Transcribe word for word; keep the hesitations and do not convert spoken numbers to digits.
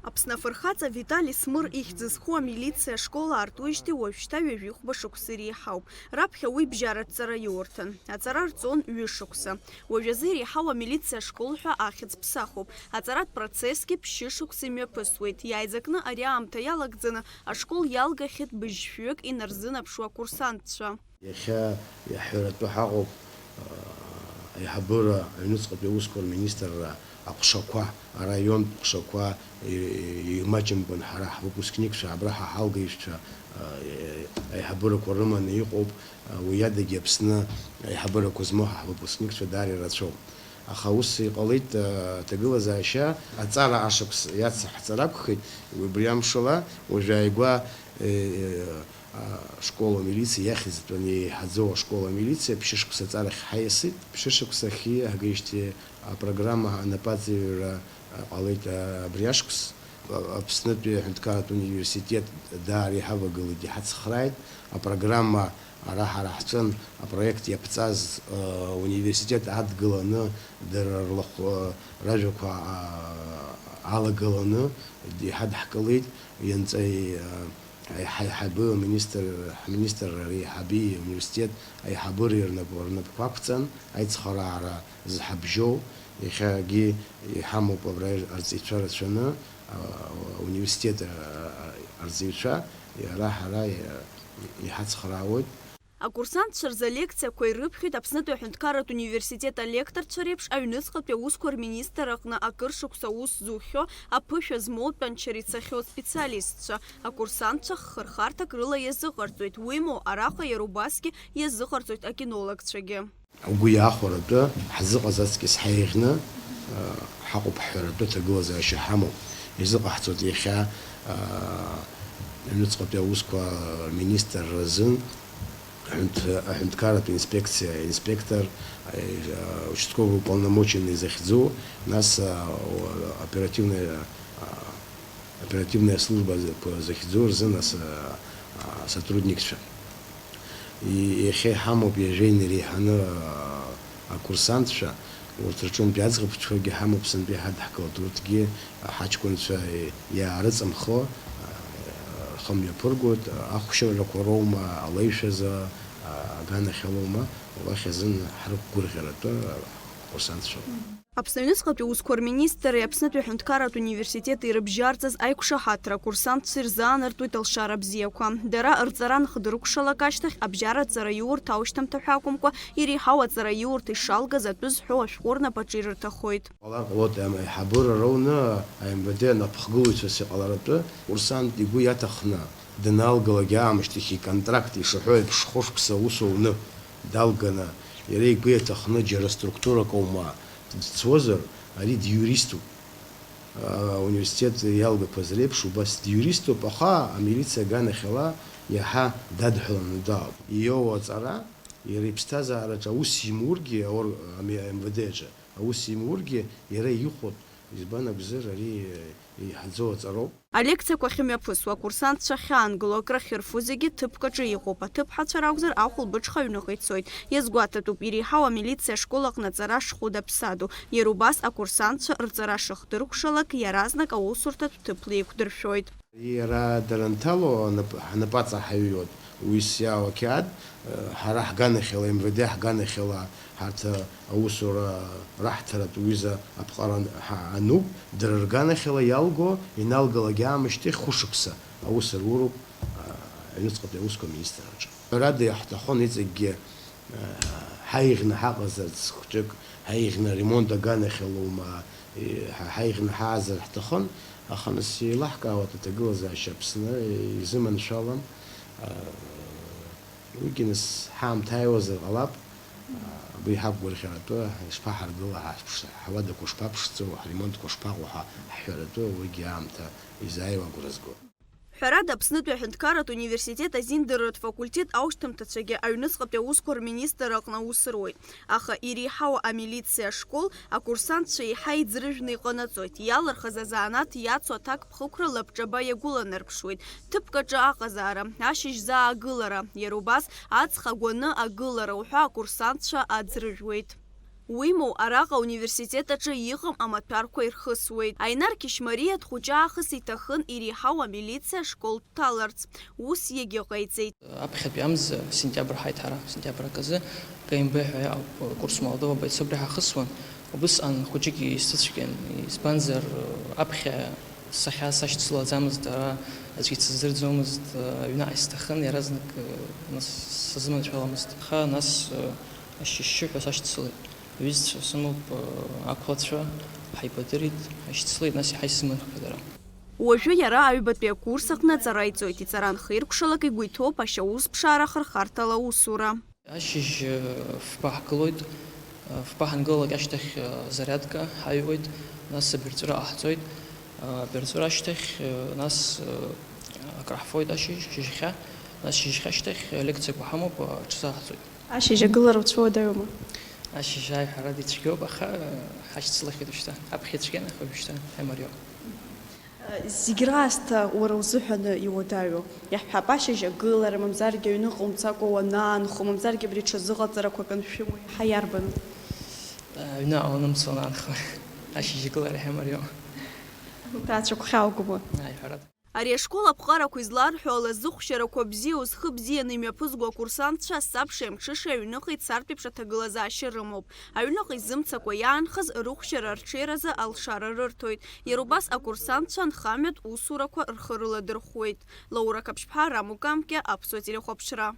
Аԥсны афырхаҵа Витали Смыр ихьӡ зху амилициа ашкол аартуижьҭеи уажәшьҭа ҩажәихәба шықәса иреиҳауп. Раԥхьа уи бжьаратә ҵара иурҭан. Аҵара рҵон ҩышықәса. Уажәазы иреиҳау амилициа ашкол ҳәа ахьӡ ԥсахуп. Аҵаратә процессгьы ԥшьышықәса имҩаԥысуеит. Иааизакны ари аамҭа иалагӡаны ашкол иалгахьеит быжьшәҩык инарзынаԥшуа акурсантцәа. Иахьа иаҳҳәаратәы ҳаҟоуп, аа, аиҳабыра аҩныҵҟатәи аусқәа рминистрра аҟәшақәа, араионтә ҟәшақәа, и-, и-, имаҷымкәан ҳара ҳвыпускникцәа, абра ҳа ҳалгаҩцәа, аа, аиҳабырақәа рыманы иҟоуп, уи адагьы Аԥсны аиҳабырақәа змоу ҳа ҳвыпускникцәа даара ирацәоуп. Аха ус иҟалеит, аа, аҭагылазаашьа аҵара ашықәс иацаҳҵар акәхеит, убри амшала уажә ааигәа, э, э, ашкол амилициа иахьӡҵәҟьаны еиҳаӡоу ашкол амилициа ԥшьышықәса аҵарахь ҳаиасит. Ԥшьышықәса ахьиҳагеижьҭеи апрограмма анапаҵаҩра ҟалеит, а, абри ашықәс. А, Аԥснытәи аҳәынҭқарратә университет даара иҳавагылеит, иҳацхрааит. Апрограмма ара ҳара ҳҿын, апроект иаԥҵаз, а, университет адгыланы, дара рлахә-, а, ражәақәа, а, алагыланы иҳадҳкылеит. Ианҵа-, а, Ҳаи-, ҳаи-, ҳаибы аминистр, ҳминистрра реиҳаби ауниверситет аиҳабыреи рнап-, рнапқәа ақәҵан, аицхыраара зҳабжьоу, иахьагьы иҳамоуп абра арҵаҩцәа рацәаны, а, ауниверситет, а, арҵаҩцәа, иара ҳара, а, иҳацхраауеит. Акурсантцәа рзы алекциақәа ирыԥхьоит Аԥснытәи аҳәынҭқарратә университет алекторцәа реиԥш аҩныҵҟатәи аусқәа рминистр аҟны акыр шықәса аус зухьоу аԥышәа змоу тәанчара ицахьоу специалистцәа. Акурсантцәа хырхарҭак рыла иазыҟарҵоит, уимоу, араҟа иара убасгьы иазыҟарҵоит акинологцәагьы. Угәы иаахәаратәы ҳзыҟаз аҵкьыс ҳаиӷьны, а, ҳаҟоуп ҳҳәаратәы аҭагылазаашьа ҳамоуп. Изыҟаҳҵоит иахьа, а, аҩныҵҟатәи аусқәа рминистр рзын аҳәынҭ-, аҳәынҭқарратә инспекциа инспектор, а, участковый уполномоченный захьӡу, нас, а, о-, оперативная, а, оперативная служба захьӡу рзын ас-, а, асотрудникцәа. И-, иахьа иҳамоуп ҩажәа инареиҳаны, а, акурсантцәа, урҭ рҿынтәи аӡӷабцәагьы ҳамоуп сынтәа иҳадҳкылт, урҭгьы ҳаҷкәынцәа иаарыҵамхо, а, рхы мҩаԥыргоит, ахәшьарақәа роума, алеишәазы, а, аганахьалоума, уахь азын ҳрықәгәырӷьаратәы акурсантцәа. Аԥсны аҩныҵҟатәи аусқәа рминистрреи Аԥснытәи аҳәынҭқарратә университети ирыбжьарҵаз аиқәшаҳаҭра акурсантцәа ирзаанартуеит алшара бзиақәа. Дара рҵара анхдыркәшалак ашьҭахь, абжьаратә ҵараиурҭа аушьҭамҭа ҳәа акәымкәа, иреиҳау аҵараиурҭа ишалгаз атәы зҳәоу ашәҟәы рнапаҿы ирҭахоит. Ҟалар ҟалоит, ам-, аиҳабыра роуны АМВД анапхгылаҩцәас иҟаларатәы, курсант игәы иаҭахны, даналгалак аамышьҭахь иконтракт ишаҳәо еиԥш хәышықәса аус ауны, далганы, иара игәы иаҭахны џьара структурак аума дцозар, ари диуриступ. Ауниверситет иалгақәаз реиԥш убас диуриступ, аха амилициа аганахьала иаҳа дадҳәаланы дааоуп. Иоуа аҵара, иара иԥсҭазаараҿы аус имургьы, аор-, ами-, МВД аҿы аус имургьы, иара ихәоуп, избан акәзар, ари еиҳаӡоу аҵароуп. Алекциақәа ахьымҩаԥысуа, акурсантцәа ахьаангыло, акрахьырфо зегьы ҭыԥк аҿы иҟоуп, аҭыԥҳацәа ракәзар, ахәылбыҽха аҩныҟа ицоит. Иазгәаҭатәуп, иреиҳау амилициа ашкол аҟны аҵара шхәыда-ԥсадоу. Иара убас акурсантцәа рҵара шыхдыркәшалак, иаразнак аусурҭатә ҭыԥла еиқәдыршәоит. Иара дара нҭало анап-, ҳнапаҵаҳаҩуеит, уи сиаауа ақьаад, ҳара ҳганахьала, МВД ҳганахьала, ҳарҭ аусура раҳҭаратә ҩыза аԥҟара ан-, ҳа-, ануп, дара рганахьала иалго, иналгалак аамышьҭахь хәышықәса аус руроуп, а, аҩныҵҟатәи аусқәа аминистрраҿы. Ҳәарада, иаҳҭахын иҵегьгьы, а, ҳаиӷьны ҳаҟазарц хәҷык, ҳаиӷьны аремонт аганахьалоума, и-, ҳа-, ҳаиӷьны ҳаазар ҳҭахын, аха нас еилаҳкаауеит аҭагылазаашьа Аԥсны изыманшәалам, а, Уигьы нас ҳаамҭа ааиуазар ҟалап, абри ҳақәгәырӷьаратәы ишԥаҳаргыла, ҳа-, ҳауадақәа шԥаԥшӡоу, ҳремонтқәа шԥаҟоу ҳәа ҳҳәаратәы уигьы аамҭа изааиуа агәра згоит. Ҳәарада, Аԥснытәи аҳәынҭқарратә университет азиндырратә факультет аушьҭымҭацәагьы аҩныҵҟатәи аусқәа рминистр аҟны аус руеит. Аха иреиҳау амилициа ашкол акурсантцәа еиҳа иӡрыжәны иҟанаҵоит, иалырхыз азанааҭ иацу аҭакԥхықәра лабҿаба иагәыланарԥшуеит, ҭыԥк аҿы аҟазаара, ашьыжь заа агылара, иара убас аҵх агәаны агылара уҳәа акурсантцәа аӡрыжәуеит. Уимоу, араҟа ауниверситет аҿы иҟам амаҭәарқәа ирхысуеит. Аинар Қьышьмариа дхәыҷы аахыс иҭахын иреиҳау амилициа ашкол дҭаларц. Ус иагьа ҟаиҵеит. Аԥхьатәи амза, сентиабр ҳаит ҳара, сентиабр аказы, К М Б ҳәа иҟоуп, курс Молодого бойца, убри ҳахысуан. Убысҟан хәыҷык исыцәгьан, избанзар, аԥхьа сахьа сашьцылаӡамызт, ара аӡәгьы дсыздырӡомызт, аҩныҟа исҭахын, иаразнак, нас сазыманшәаламызт. Аха нас ашьшьы-шьшьы ҳәа сашьцылеит. Аҩызцәа сымоуп, ақәлацәа, ҳаибадырит, ҳашьцылеит, нас иаҳа исыманшәеит дара. Уажәы иара аҩбатәи акурс аҟны аҵара иҵоит, иҵара анхиркәшалак игәы иҭоуп ашьаусԥшаара ахырхарҭала аусура. Ашьыжь, э, фба ҳгылоит, э, фба ҳангылалак ашьҭахь, э, зарядка ҳаҩуеит, нас абирҵәыра ҟаҳҵоит, э, абирҵәыра ашьҭахь, э, нас, э, акраҳфоит ашьыжь, шьыжьхьа, нас шьыжьхьа ашьҭахь, э, лекциақәа ҳамоуп, э, аҽазаҳҵоит. Ашьыжь агылара уцәуадаҩума? Ашьыжь ааи ҳәарада ицәгьоуп, аха, э, ҳашьцылахьеит уажәшьҭа. Аԥхьа ицәгьан, аха уажәшьҭа ҳаимариоуп. Зегь раасҭа уара узыҳәаны иуадаҩу, иаҳҳәап, ашьыжь агылара, мамзаргьы аҩныҟа умцакәа уанаанхо, мамзаргьы абри ҽазыҟаҵарақәак аншәымоу, иаҳа иарбану? Аҩныҟа уанымцо уанаанхо, ашьыжь агылара иаҳа имариоу. Уҭаацәа гәхьааугома? Ааи, ҳәарада. Ари ашкол аԥҟарақәа изларҳәо ала, зыхәшьарақәа бзиоу, зхы бзианы имҩаԥызго акурсантцәа асабшеи амҽышеи аҩныҟа ицартә еиԥш аҭагылазаашьа рымоуп. Аҩныҟа изымцакәа иаанхаз рыхәшьара арҽеиразы алшара рырҭоит. Иара убас акурсантцәа анхамҩатә усурақәа рхы рыладырхәуеит. Лаура Қаԥшьԥҳа, Рамо Камкиа, Аԥсуа телехәаԥшра.